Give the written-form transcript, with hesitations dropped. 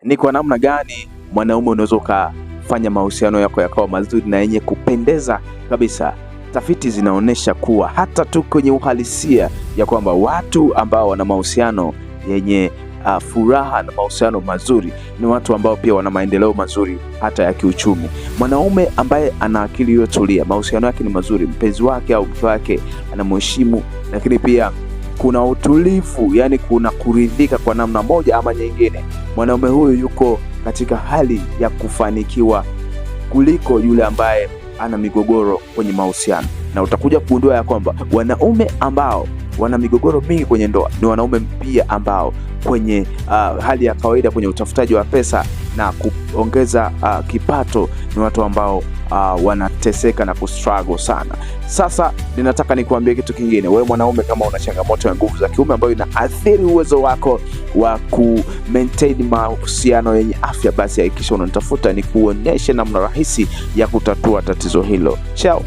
Ni kwa namna gani mwanaume unaweza ukafanya mahusiano yako yakawa mazuri na yenye kupendeza kabisa? Tafiti zinaonyesha kuwa hata tu kwenye uhalisia ya kwamba watu ambao wana mahusiano yenye furaha na mahusiano mazuri ni watu ambao pia wana maendeleo mazuri hata ya kiuchumi. Mwanaume ambaye ana akili iliyotulia, mahusiano yake ni mazuri, mpenzi wake au mke wake anamheshimu, lakini pia kuna utulivu, yani kuna kuridhika kwa namna moja ama nyingine. Mwanaume huyu yuko katika hali ya kufanikiwa kuliko yule ambaye ana migogoro kwenye mahusiano, na utakuja kugundua ya kwamba wanaume ambao wana migogoro mingi kwenye ndoa ni wanaume pia ambao kwenye hali ya kawaida kwenye utafutaji wa pesa na kuongeza kipato ni watu ambao wanateseka na kustruggle sana. Sasa ninataka nikuambie kitu kingine. Wewe mwanaume, kama una changamoto ya nguvu za kiume ambayo inaathiri uwezo wako wa ku maintain mahusiano yenye afya, basi hakikisha unanitafuta nikuonyeshe namna rahisi ya kutatua tatizo hilo. Chao.